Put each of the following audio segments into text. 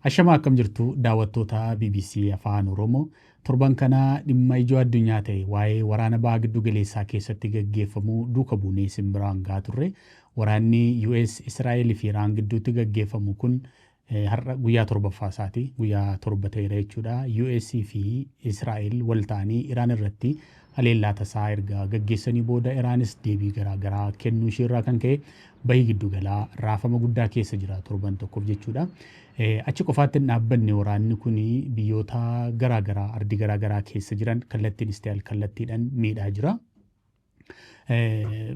Ashamaa, akkam jirtu daawwattoota BBC Afaan Oromoo? Torban kana dhimma ijoo addunyaa ta'e, waa'ee waraana baha giddu galeessaa keessatti gaggeeffamuu duuka buunee isin biraan gahaa turre. Waraanni US, Israa'el fi Iraan gidduutti gaggeeffamu kun har'a guyyaa torbaffaa isaati. Guyyaa 7 ta'eera jechuudha. US fi Israa'el wal ta'anii Iraan irratti haleellaa tasaa erga gaggeessanii booda, Iraanis deebii garaagaraa kennuu isheerraa kan ka'e bahii giddugalaa raafama guddaa keessa jira torban tokkoof jechuudha. Achi qofaatti hin dhaabbanne. Waraanni kun biyyoota garaagaraa ardii garaagaraa keessa jiran kallattiinis ta'e alkallattiidhaan miidhaa jira.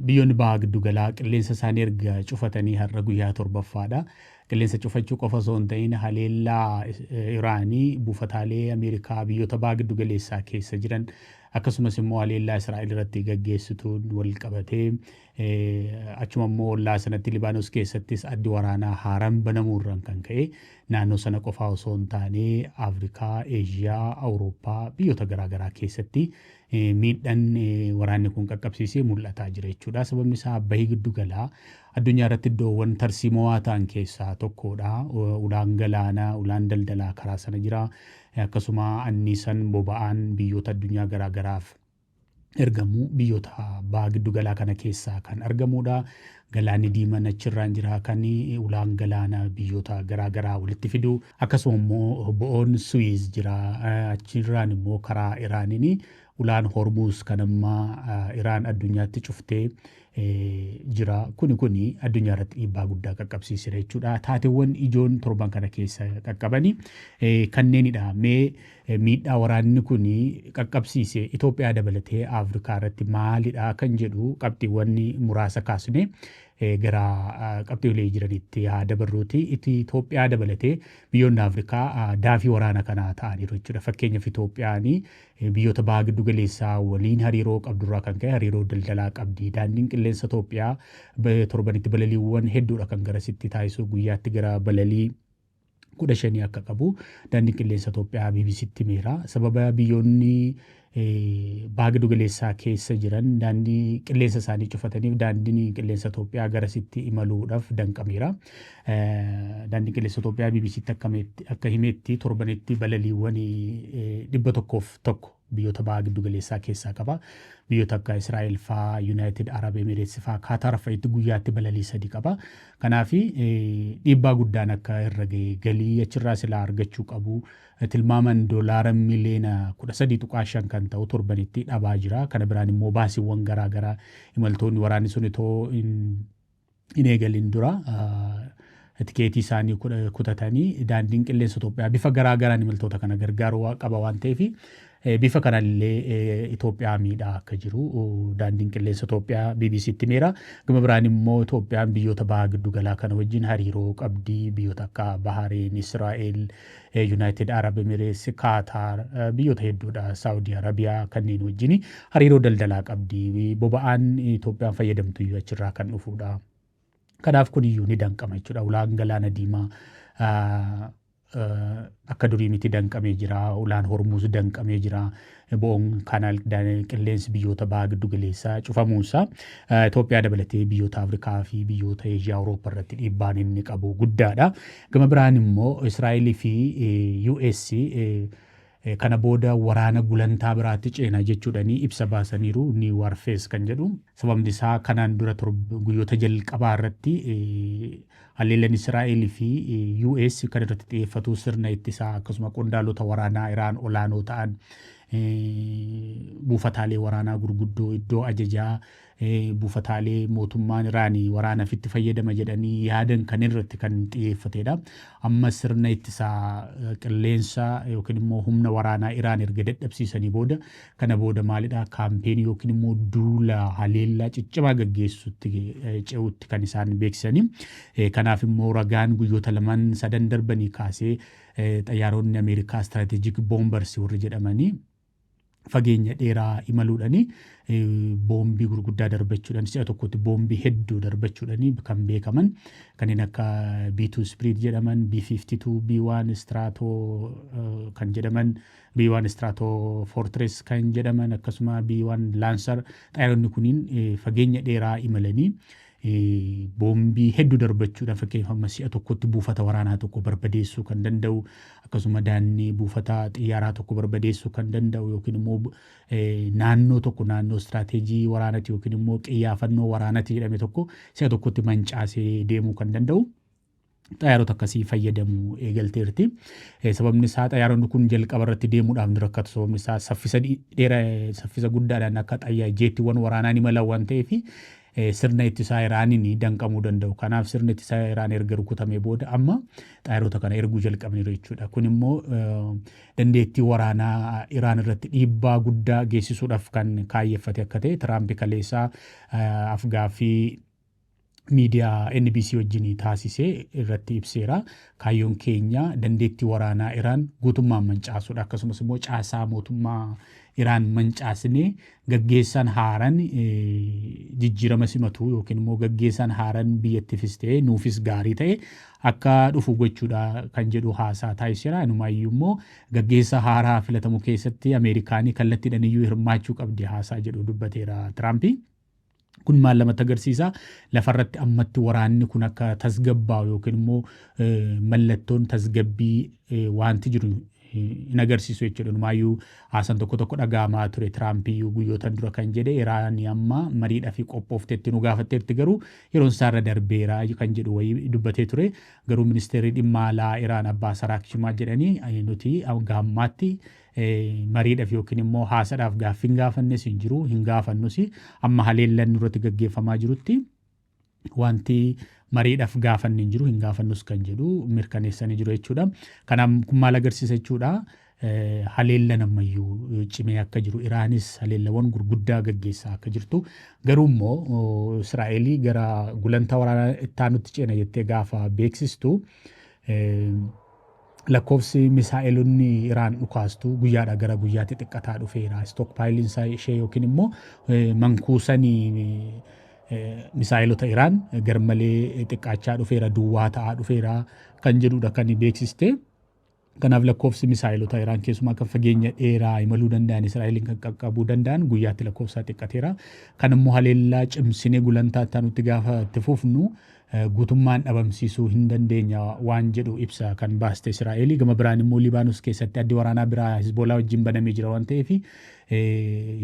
Biyyoonni baha giddugalaa qilleensa isaanii erga cufatanii har'a guyyaa torbaffaadha. Qilleensa cufachuu qofa osoo hin ta'in, haleellaa Iraanii buufataalee Ameerikaa biyyoota baha giddugaleessaa keessa jiran, akkasumas immoo haleellaa Israa'el irratti gaggeessituun wal qabatee, achuma immoo ollaa sanatti Libaanos keessattis addi waraanaa haaraan banamuurraan kan ka'e, naannoo sana qofaa osoo hin taane Afrikaa, Eeshiyaa, Awurooppaa biyyoota garaagaraa keessatti miidhaan waraanni kun qaqqabsiisee mul'ataa jira jechuudha. Sababni isaa bahii giddugalaa addunyaa irratti iddoowwan tarsiimawaa ta'an keessaa tokkodha. Ulaan galaanaa, ulaan daldalaa karaa sana jira. Akkasuma anniisan boba'aan biyyoota addunyaa garaagaraaf ergamu biyyoota baha giddugalaa kana keessaa kan argamudha. Galaanni Diimaan achirraan jira kan ulaan galaanaa biyyoota garaagaraa walitti fidu. Akkasuma immoo bo'oon Suwiiz jira. Achirraan immoo karaa Iraaniin ulaan Hormuuz kan amma Iraan addunyaatti cuftee jira. Kuni addunyaa irratti dhiibbaa guddaa qaqqabsiiseera jechuudha. Taateewwan ijoon torban kana keessa qaqqabani kanneenidha. Mee miidhaa waraanni kun qaqqabsiise Itoophiyaa dabalatee Afrikaa irratti maalidha kan jedhu qabxiiwwan muraasa kaasne gara qabxiilee jiranitti haa dabarruuti. Itoophiyaa dabalatee biyyoonni Afrikaa daafii waraana kanaa ta'aniiru jechuudha. Fakkeenyaaf, Itoophiyaan biyyoota baha giddu galeessaa waliin hariiroo qabdurraa kan ka'e hariiroo daldalaa qabdi. Daandiin qilleensa Itoophiyaa torbanitti balaliiwwan hedduudha kan garasitti taasisu. Guyyaatti gara balalii 15 akka qabu daandiin qilleensa Itoophiyaa BBCtti himeera. Sababa biyyoonni baha giddu galeessaa keessa jiran daandii qilleensa isaanii cufataniif daandiin qilleensa Itoophiyaa garasitti imaluudhaaf danqameera. Daandiin qilleensa Itoophiyaa BBCtti akka himetti, torbanitti balaliiwwan 101 biyyoota baha giddu galeessaa keessaa qaba. Biyyoota akka Israa'el faa, United Arab Emirates faa, Kaataar fa'itti guyyaatti balalii sadi qaba. Kanaaf dhiibbaa guddaan akka irra ga'e, galii achirraa silaa argachuu qabu tilmaaman doolaara miliyoona 13.5 kan ta'u torbanitti dhabaa jira. Kana biraan immoo baasiiwwan garaa garaa imaltoonni waraanni sun itoo hin eegalin dura tikeetii isaanii kutatanii, daandiin qilleensa Itoophiyaa bifa garaa garaan imaltoota kana gargaaruu qaba waan ta'eef, bifa kanallee Itoophiyaa miidhaa akka jiru daandiin qilleensa Itoophiyaa BBCtti himeera. Gama biraan immoo Itoophiyaan biyyoota baha giddugalaa kana wajjin hariiroo qabdi. Biyyoota akka Bahareen, Israa'el, United Arab Emirates, Kaataar, biyyoota hedduudha. Saawudii Arabiyaa kanneen wajjin hariiroo daldalaa qabdi. Boba'aan Itoophiyaan fayyadamtu iyyuu achirraa kan dhufudha. Kanaaf kun iyyuu ni danqama jechuudha. Ulaan galaana Diimaa akka durii miti, danqamee jira. Ulaan Hormuuz danqamee jira. Bo'oon kanaal qilleensi biyyoota baha giddu galeessaa cufamuunsaa Itoophiyaa dabalatee biyyoota Afrikaa fi biyyoota Eeshiyaa, Awurooppaa irratti dhiibbaan inni qabu guddaadha. Gama biraan immoo Israa'elii fi US kana booda waraana gulantaa biraatti ceena jechuudhani ibsa baasaniiru, New War Phase kan jedhu. Sababni isaa kanaan dura guyyoota jalqabaa irratti haleellan Israa'el fi US kan irratti xiyyeeffatu sirna ittisaa, akkasuma qondaalota waraanaa Iraan olaanoo ta'an, buufataalee waraanaa gurguddoo, iddoo ajajaa, buufataalee mootummaan Iraanii waraanaaf itti fayyadama jedhanii yaadan kan irratti kan xiyyeeffatedha. Amma sirna ittisaa qilleensa yookiin immoo humna waraanaa Iraan erga dadhabsiisanii booda, kana booda maalidha, kaampeenii yookiin immoo duula haleellaa ciccimaa gaggeessutti ce'utti kan isaan beeksisanii. Kanaaf immoo ragaan guyyoota lamaan sadan darbanii kaasee xayyaaronni Ameerikaa strategic bombers warri jedhamanii fageenya dheeraa imaluudhani boombii gurguddaa darbachuudhaan, si'a tokkotti boombii hedduu darbachuudhani kan beekaman, kanneen akka B2 Spirit jedhaman, B52, B1 Strato kan jedhaman, B1 Strato Fortress kan jedhaman, akkasuma B1 Lancer, xayyaaronni kuniin fageenya dheeraa imalanii Boombii hedduu darbachuudhaan, fakkeenyaaf amma si'a tokkotti buufata waraanaa tokko barbadeessuu kan danda'u, akkasuma daandii buufata xiyyaaraa tokko barbadeessuu kan danda'u, yookiin immoo naannoo tokko, naannoo istiraateejii waraanati yookiin immoo qiyyaafannoo waraanati jedhame tokko si'a tokkotti mancaasee deemuu kan danda'u, xayyaarota akkasii fayyadamuu eegalteerti. Sababni isaa xayyaaronni kun jalqaba irratti deemuudhaaf ni rakkatu. Sababni isaa saffisa dheeraa, saffisa guddaadhaan akka xayyaa jeettiiwwan waraanaa ni malan waan ta'eef, sirna ittisaa Iraaniin danqamuu danda'u. Kanaaf sirni ittisaa Iraan erga rukutamee booda amma xayyaarota kana erguu jalqabaniiru jechuudha. Kun immoo dandeettii waraanaa Iraan irratti dhiibbaa guddaa geessisuudhaaf kan kaayyeffate akka ta'e Tiraamp kaleessaa afgaaffii miidiyaa NBC wajjin taasisee irratti ibseera. Kaayyoon keenya dandeettii waraanaa Iraan guutummaan mancaasuudha. Akkasumas immoo caasaa mootummaa Iraan mancaasnee gaggeessaan haaraan jijjiirama simatu yookiin immoo gaggeessaan haaraan biyyattiifis ta'e nuufis gaarii ta'e akka dhufu gochuudha kan jedhu haasaa taasiseera. Inumaayyuu immoo gaggeessaa haaraa filatamu keessatti Ameerikaanii kallattiidhaan iyyuu hirmaachuu qabdi haasaa jedhu dubbateera Tiraampi. Kun maal lamatti agarsiisa? Lafarratti ammatti waraanni kun akka tasgabbaa'u yookiin immoo mallattoon tasgabbii wanti jiru hin agarsiisu jechuudha. Inumaayyuu haasaan tokko tokko dhaga'amaa ture. Tiraampiyyuu guyyootan dura kan jedhe, Iraan amma mariidhaa fi qophoofteetti nu gaafatteerti, garuu yeroon isaarra darbeera kan jedhu wayii dubbatee ture. Garuu ministeerri dhimma alaa Iraan Abbaas Araakchi maal jedhanii, nuti hanga ammaatti mariidhaaf yookiin immoo haasadhaaf gaaffii hin gaafannes hin jiru, hin gaafannus, amma haleellan nurratti gaggeeffamaa jirutti wanti mariidhaaf gaafanne hin jiru, hin gaafannus kan jedhu mirkaneessanii jiru jechuudha. Kanaaf kun maal agarsiisa jechuudha? Haleellan ammayyuu cimee akka jiru, Iraanis haleellawwan gurguddaa gaggeessaa akka jirtu, garuu immoo Israa'elii gara gulantaa waraanaa itti aanutti ceena jettee gaafa beeksistu, lakkoofsi misaa'elonni Iraan dhukaastu guyyaadhaa gara guyyaatti xiqqataa dhufeera. Stockpileiin ishee yookiin immoo mankuusanii misaa'elota Iraan garmalee xiqqaachaa dhufeera, duwwaa ta'aa dhufeera kan jedhudha kan beeksiste. Kanaaf lakkoofsi misaa'elota Iraan, keessumaa kan fageenya dheeraa imaluu danda'an, Israa'eliin kan qaqqabuu danda'an, guyyaatti lakkoofsaa xiqqateera. Kan immoo haleellaa cimsinee gulantaa itti aanutti gaafa itti fufnu guutummaan dhabamsiisuu hin dandeenya waan jedhu ibsa kan baaste Israa'el. Gama biraan immoo Libaanos keessatti addi waraanaa biraa Hizboolaa wajjin banamee jira waan ta'eef,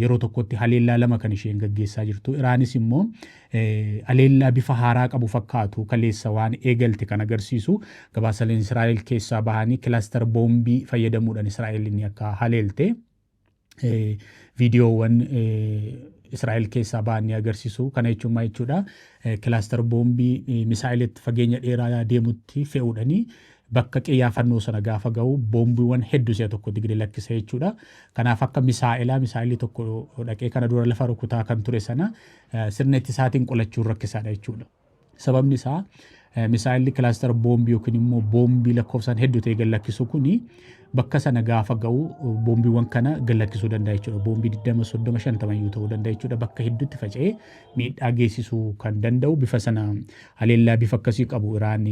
yeroo tokkotti haleellaa lama kan isheen gaggeessaa jirtu. Iraanis immoo haleellaa bifa haaraa qabu fakkaatu kaleessa waan eegalte kan agarsiisu gabaasaleen Israa'el keessaa bahanii, cluster boombii fayyadamuudhaan Israa'el inni akka haleelte viidiyoowwan Israa'el keessaa bahan ni agarsiisu. Kana jechuun maal jechuudha? Cluster boombii misaa'ilitti fageenya dheeraa deemutti fe'uudhani bakka qiyyaafannoo sana gaafa ga'u boombiiwwan hedduu si'a tokkotti gadi lakkisa jechuudha. Kanaaf akka misaa'ilaa misaa'illi tokko dhaqee kana dura lafa rukutaa kan ture sana sirna ittisaatiin qolachuun rakkisaadha jechuudha. Sababni isaa misaa'illi cluster boombii yookiin immoo boombii lakkoofsaan hedduu ta'e gad lakkisu kuni bakka sana gaafa ga'u boombiiwwan kana gad lakkisuu danda'a jechuudha. Boombii 20, 30, 50 iyyuu ta'uu danda'a jechuudha. Bakka hedduutti faca'ee miidhaa geessisuu kan danda'u bifa sana haleellaa bifa akkasii qabu Iraan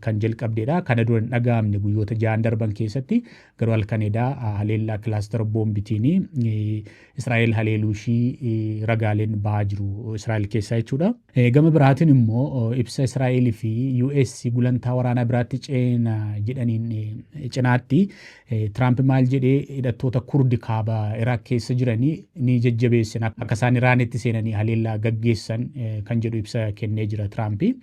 kan jalqabdeedha. Kana dura hin dhaga'amne guyyoota 6n darban keessatti, garuu halkan edaa haleellaa cluster boombitiin Israa'el haleeluu ishii ragaaleen bahaa jiru Israa'el keessaa jechuudha. Gama biraatiin immoo ibsa Israa'el fi US gulantaa waraanaa biraatti ceena jedhaniin cinaatti, Tiraamp maal jedhee, hidhattoota Kurdi kaaba Iraaq keessa jiranii ni jajjabeessan, akka isaan Iraanitti seenanii haleellaa gaggeessan kan jedhu ibsa kennee jira Tiraampi.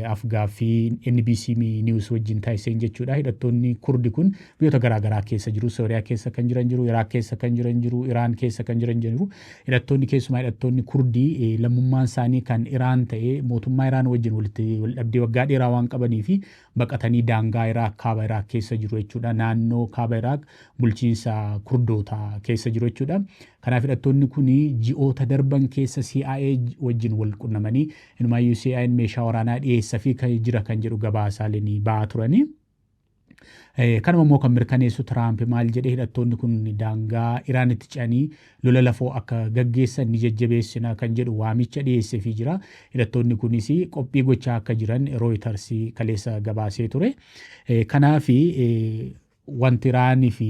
Afgaaffii NBC News wajjin taasiseen jechuudha. Hidhattoonni Kurdi kun biyyoota garaagaraa keessa jiru. Sooriyaa keessa kan jiran jiru, Iraaq keessa kan jiran jiru, Iraan keessa kan jiran jiru. Hidhattoonni, keessumaa hidhattoonni Kurdii, lammummaan isaanii kan Iraan ta'e, mootummaa Iraan wajjin walitti wal dhabdee waggaa dheeraa waan qabanii fi baqatanii daangaa Iraaq, kaaba Iraaq keessa jiru jechuudha. Naannoo kaaba Iraaq bulchiinsa Kurdootaa keessa jiru jechuudha. Kanaaf hidhattoonni kun ji'oota darban keessa CIA wajjin wal qunnamanii, inumaayyuu CIA'n meeshaa waraanaa dhiyeessa fi kan jira kan jedhu gabaasaaleen ba'aa turanii. Kanuma immoo kan mirkaneessu Tiraamp maal jedhee, hidhattoonni kun daangaa Iraanitti ce'anii lola lafoo akka gaggeessan ni jajjabeessina kan jedhu waamicha dhiyeesseefii jira. Hidhattoonni kunis qophii gochaa akka jiran Reuters kaleessa gabaasee ture. Kanaaf Wanti Iraanii fi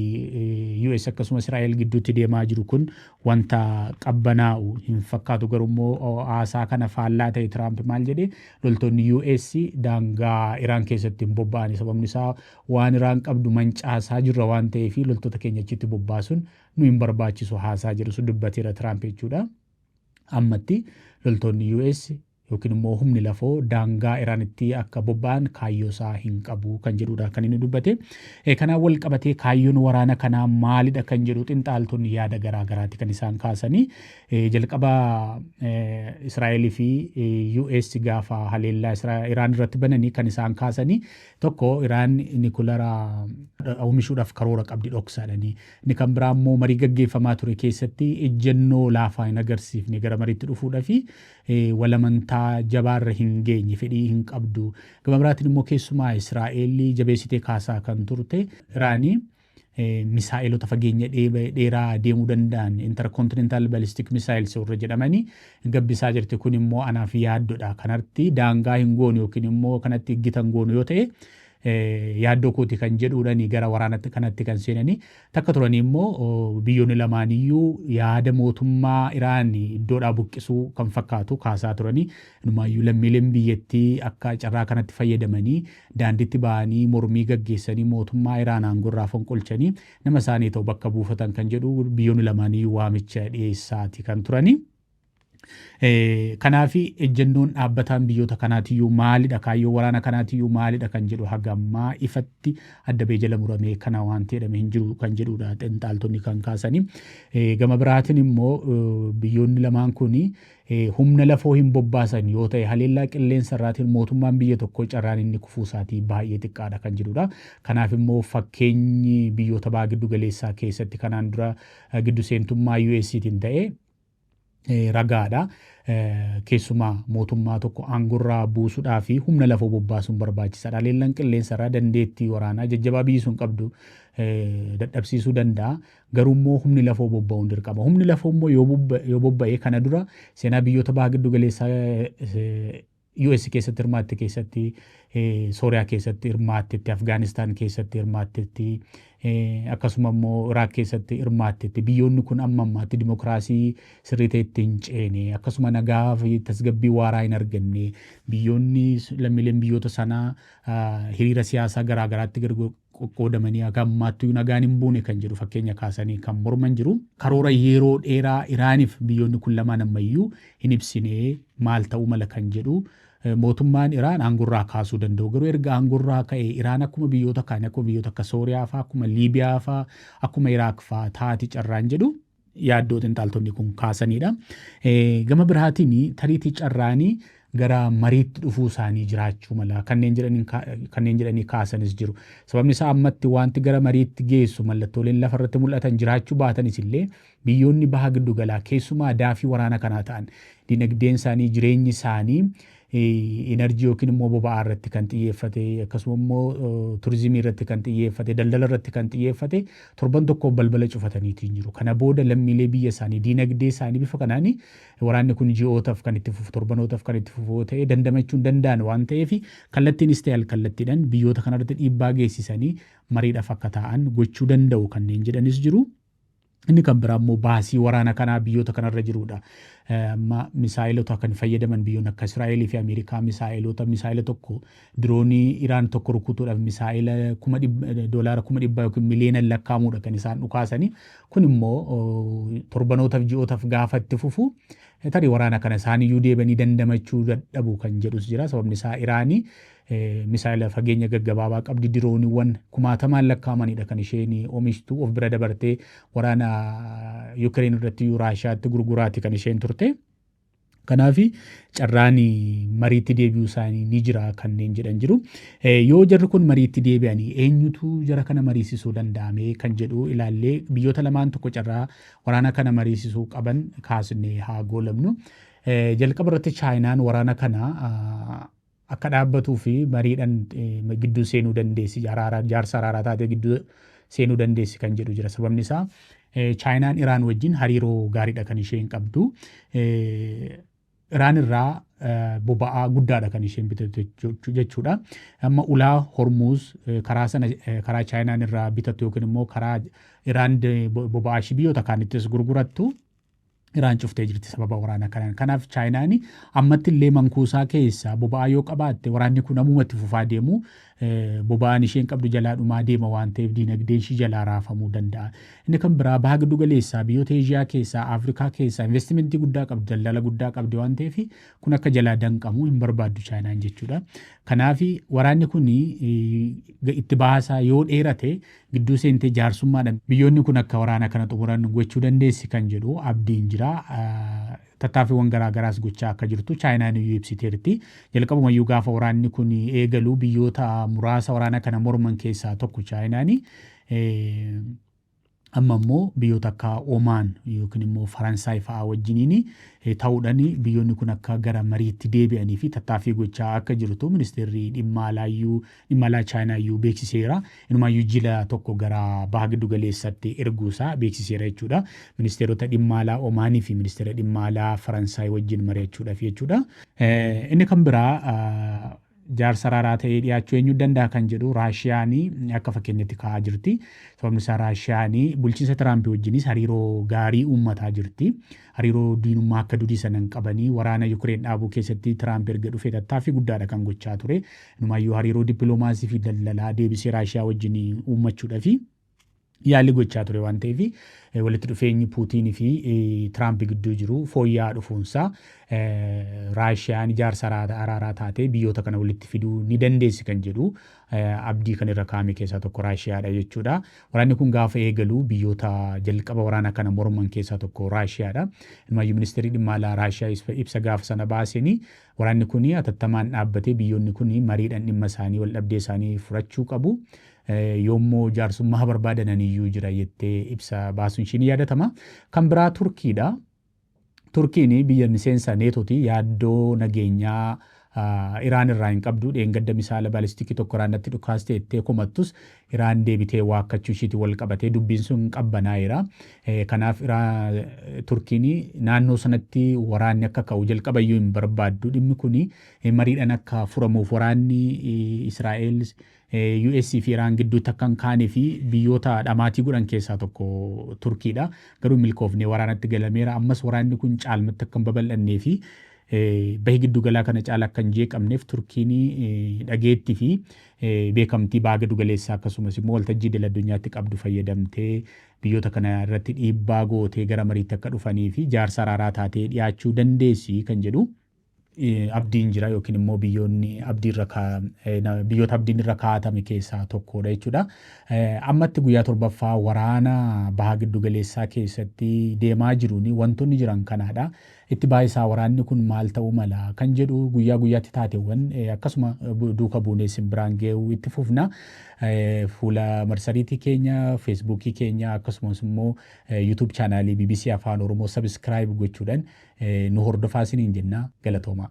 US akkasumas Israa'el gidduutti deemaa jiru kun wanta qabbanaa'u hin fakkaatu. Garuu immoo haasaa kana faallaa ta'e Tiraamp maal jedhee, loltoonni US daangaa Iraan keessatti hin bobba'ani. Sababni isaa waan Iraan qabdu mancaasaa jirra waan ta'eef loltoota keenya achitti bobbaasuun nu hin barbaachisu haasaa jedhu sun dubbateera Tiraamp jechuudha. Ammatti loltoonni US yookiin immoo humni lafoo daangaa Iraanitti akka bobba'an kaayyoo isaa hin qabu kan jedhudha kan inni dubbate. Kanaan wal qabatee kaayyoon waraana kanaa maalidha kan jedhu xinxaaltonni yaada garaa garaati kan isaan kaasanii. Jalqaba Israa'elii fi US gaafa haleellaa Iraan irratti bananii kan isaan kaasanii tokko Iraan nikulara oomishuudhaaf karoora qabdi dhoksaadhani. Inni kan biraa immoo marii gaggeeffamaa ture keessatti ejjennoo laafaa hin agarsiifne, gara mariitti dhufuudhaa fi walamantaa jabaarra hin geenye, fedhii hin qabdu. Gama biraatiin immoo keessumaa Israa'el jabeessitee kaasaa kan turte Iraanii misaa'elota fageenya dheeraa deemuu danda'an, intercontinental ballistic missiles warra jedhamanii, gabbisaa jirti. Kun immoo anaaf yaaddoodha. Kanatti daangaa hin goonu yookiin immoo kanatti gitan goonu yoo ta'e yaaddoo kooti kan jedhuudhani gara waraanatti kanatti kan seenanii takka turanii. Immoo biyyoonni lamaaniyyuu yaada mootummaa Iraan iddoodhaa buqqisuu kan fakkaatu kaasaa turanii. Inumaayyuu lammiileen biyyattii akka carraa kanatti fayyadamanii daandiitti ba'anii mormii gaggeessanii mootummaa Iraan aangorraa fonqolchanii nama isaanii ta'u bakka buufatan kan jedhu biyyoonni lamaaniyyuu waamicha dhiyeessaati kan turanii. Kanaaf ejjennoon dhaabbataan biyyoota kanaatiyyuu maalidha, kaayyoo waraana kanaatiyyuu maalidha kan jedhu haga ammaa ifatti adda ba'ee jala muramee kana waan jedhame hin jiru kan jedhudha xinxaaltonni kan kaasanii. Gama biraatiin immoo biyyoonni lamaan kun humna lafoo hin bobbaasan yoo ta'e haleellaa qilleensa irraatiin mootummaan biyya tokkoo carraan inni kufuu isaatii baay'ee xiqqaadha kan jedhudha. Kanaaf immoo fakkeenyi biyyoota baha giddu galeessaa keessatti kanaan dura giddu seentummaa US'tiin ta'e ragaadha. Keessumaa mootummaa tokko aangorraa buusuudhaa fi humna lafoo bobbaasuun barbaachisaadha. Haleellaan qilleensarraa dandeettii waraanaa jajjabaa biyyi sun qabdu dadhabsiisuu danda'a. Garuu immoo humni lafoo bobba'uun dirqama. Humni lafoo immoo yoo bobba'e kana dura seenaa biyyoota baha giddu galeessaa US keessatti hirmaatte keessatti, Sooriyaa keessatti hirmaattetti, Afgaanistaan keessatti hirmaattetti, akkasuma immoo Iraaq keessatti hirmaattetti. Biyyoonni kun amma ammaatti dimokiraasii sirrii ta'etti hin ceene, akkasuma nagaa fi tasgabbii waaraa hin arganne. Biyyoonni lammiileen biyyoota sanaa hiriira siyaasaa garaa garaatti qoqqoodamanii haga ammaatti nagaan hin buune kan jedhu fakkeenya kaasanii kan morman jiru. Karoora yeroo dheeraa Iraaniif biyyoonni kun lamaan ammayyuu hin ibsine maal ta'uu mala kan jedhu. Mootummaan Iraan aangorraa kaasuu danda'u. Garuu erga aangorraa ka'e Iraan akkuma biyyoota kaanii, akkuma biyyoota akka Sooriyaa fa'aa, akkuma Liibiyaa fa'aa, akkuma Iraaq fa'aa taati carraan jedhu yaaddoo xinxaaltonni kun kaasanidha. Gama biraatiin tariitii carraanii gara mariitti dhufuu isaanii jiraachuu mala kanneen jedhanii kaasanis jiru. Sababni isaa ammatti wanti gara mariitti geessu mallattooleen lafarratti mul'atan jiraachuu baatanis illee biyyoonni baha giddu galaa keessumaa daafii waraana kanaa ta'an dinagdeen isaanii, jireenyi isaanii energy yookiin immoo boba'aa irratti kan xiyyeeffate, akkasuma immoo turizimii irratti kan xiyyeeffate, daldala irratti kan xiyyeeffate torban tokko balbala cufataniitiin jiru. Kana booda lammiilee biyya isaanii, dinagdee isaanii bifa kanaan waraanni kun ji'ootaaf kan itti fufu, torbanootaaf kan itti fufu ta'e dandamachuu hin danda'an waan ta'eef kallattiinis ta'e alkallattiidhaan biyyoota kanarratti dhiibbaa geessisanii mariidhaaf akka ta'an gochuu danda'u kanneen jedhanis jiru. Inni kan biraa immoo baasii waraana kanaa biyyoota kanarra jirudha. Amma misaa'ilota kan fayyadaman biyyoonni akka Israa'elii fi Ameerikaa misaa'ilota, misaa'ila tokko, diroonii Iraan tokko rukutuudhaaf misaa'ila $100,000 yookiin miliyoona lakkaa'amudha kan isaan dhukaasanii. Kun immoo torbanootaaf, ji'ootaaf gaafa itti fufu tarii waraana kana isaaniyyuu deebanii dandamachuu dadhabu kan jedhus jira. Sababni isaa Iraanii misaa'ila fageenya gaggabaabaa qabdi, dirooniiwwan kumaatamaan lakkaa'amanidha kan isheen oomishtu, of bira dabartee waraana Yukireen irratti Raashiyaatti gurguraati kan isheen turte. Kanaaf carraan mariitti deebi'uu isaanii ni jira kanneen jedhan jiru. Yoo jarri kun mariitti deebi'anii eenyutu jara kana mariisisuu danda'ame kan jedhu ilaallee biyyoota lamaan tokko carraa waraana kana mariisisuu qaban kaasnee haa goolabnu. Jalqaba irratti Chaayinaan waraana kana akka dhaabbatuu fi mariidhaan gidduu seenuu dandeessi, jaarsa araaraa taatee gidduu seenuu dandeessi kan jedhu jira. Sababni isaa Chaayinaan Iraan wajjin hariiroo gaariidha kan isheen qabdu. Iraan irraa boba'aa guddaadha kan isheen bitattu jechuudha. Amma ulaa Hormuuz karaa sana karaa Chaayinaan irraa bitattu yookiin immoo karaa Iraan boba'aa ishii biyyoota kaanittis gurgurattu Iraan cuftee jirti sababa waraana kanaan. Kanaaf Chaayinaan ammatti illee mankuusaa keessaa boba'aa yoo qabaatte, waraanni kun ammumatti fufaa deemu, boba'aan isheen qabdu jalaa dhumaa deema waan ta'eef, diinagdeen ishii jalaa raafamuu danda'a. Inni kan biraa, baha giddu galeessaa, biyyoota Eeshiyaa keessaa, Afrikaa keessaa investimentii guddaa qabdi, daldala guddaa qabdi waan ta'eef, kun akka jalaa danqamu hin barbaaddu Chaayinaan jechuudha. Kanaaf waraanni kun itti bahasaa yoo dheerate, gidduu seentee jaarsummaadhaan biyyoonni kun akka waraana kana xumuran gochuu dandeessi kan jedhu abdiin jira. Tattaaffiiwwan garaa garaas gochaa akka jirtu Chaayinaan iyyuu ibsiteerti. Jalqabumayyuu gaafa waraanni kun eegalu biyyoota muraasa waraana kana morman keessaa tokko Chaayinaani. Amma immoo biyyoota akka Omaan yookiin immoo Faransaay fa'aa wajjiniin ta'uudhaan biyyoonni kun akka gara mariitti deebi'anii fi tattaaffii gochaa akka jirtu ministeerri dhimma alaayyuu, dhimma alaa Chaayinaayyuu beeksiseera. Inumaayyuu jila tokko gara baha giddu galeessatti erguusaa beeksiseera jechuudha. Ministeerota dhimma alaa Omaanii fi ministeera dhimma alaa Faransaay wajjin mari'achuudhaaf jechuudha. Inni kan biraa, jaarsa araaraa ta'ee dhiyaachuu eenyu danda'a kan jedhu Raashiyaanii akka fakkeenyatti kaa'aa jirti. Sababni isaa, Raashiyaanii bulchiinsa Tiraampii wajjinis hariiroo gaarii uummataa jirti. Hariiroo diinummaa akka durii sana hin qabanii. Waraana Yukireen dhaabuu keessatti Tiraamp erga dhufee tattaaffii guddaadha kan gochaa ture. Inumaayyuu hariiroo dippiloomaasii fi daldalaa deebisee Raashiyaa wajjin uummachuudhaafi yaalii gochaa ture waan ta'eef, walitti dhufeenyi Puutiin fi Tiraamp gidduu jiru fooyya'aa dhufuunsaa Raashiyaan ijaarsa araaraa taatee biyyoota kana walitti fiduu ni dandeessi kan jedhu abdii kan irra kaa'ame keessaa tokko Raashiyaadha jechuudha. Waraanni kun gaafa eegalu biyyoota jalqaba waraana kana morman keessaa tokko Raashiyaadha. Inumaayyuu ministeerri dhimma alaa Raashiyaa ibsa gaafa sana baasanii, waraanni kun hatattamaan dhaabbatee biyyoonni kun mariidhaan dhimma isaanii, wal dhabdee isaanii furachuu qabu. Yoommoo jaarsummaa barbaadan iyyuu jira jettee ibsa baasuun ishii ni yaadatama. Kan biraa Turkiidha. Turkiin biyya miseensa Neetooti, yaaddoo nageenyaa Iraan irraa hin qabdu. Dheengadda misaala baalistikii tokko Iraanatti dhukaaste jettee komattus, Iraan deebitee waakkachuu ishiitiin wal qabatee dubbiin sun qabbanaa'eera. Kanaaf Turkiin naannoo sanatti waraanni akka ka'u jalqabayyuu hin barbaaddu. Dhimmi kun mariidhaan akka furamuuf, waraanni Israa'el, US fi Iraan gidduutti akka hin kaanee fi biyyoota dhamaatii godhan keessaa tokko Turkiidha. Garuu milkoofnee waraanatti galameera. Ammas waraanni kun caalmatti akka hin babal'annee fi bahi giddugalaa kana caala akka hin jeeqamneef, Turkiin dhageettii fi beekamtii baha giddugaleessaa akkasumas immoo waltajjii idil addunyaatti qabdu fayyadamtee biyyoota kana irratti dhiibbaa gootee gara mariitti akka dhufanii fi jaarsa araaraa taatee dhiyaachuu dandeessi kan jedhu abdiin jira, yookiin immoo biyyoonni abdiirra biyyoota abdiin irra kaa'atame keessaa tokkodha jechuudha. Ammatti guyyaa torbaffaa waraana baha giddugaleessaa keessatti deemaa jiruun wantoonni jiran kanaadha. Itti baay'isaa waraanni kun maal ta'uu mala kan jedhu guyyaa guyyaatti taateewwan akkasuma duuka buunee isin biraan ga'uu itti fufna. Fuula marsariitii keenya, Feesbuukii keenya, akkasumas immoo YouTube chaanaalii BBC Afaan Oromoo subscribe gochuudhaan nu hordofaa isiniin jenna. Galatoomaa.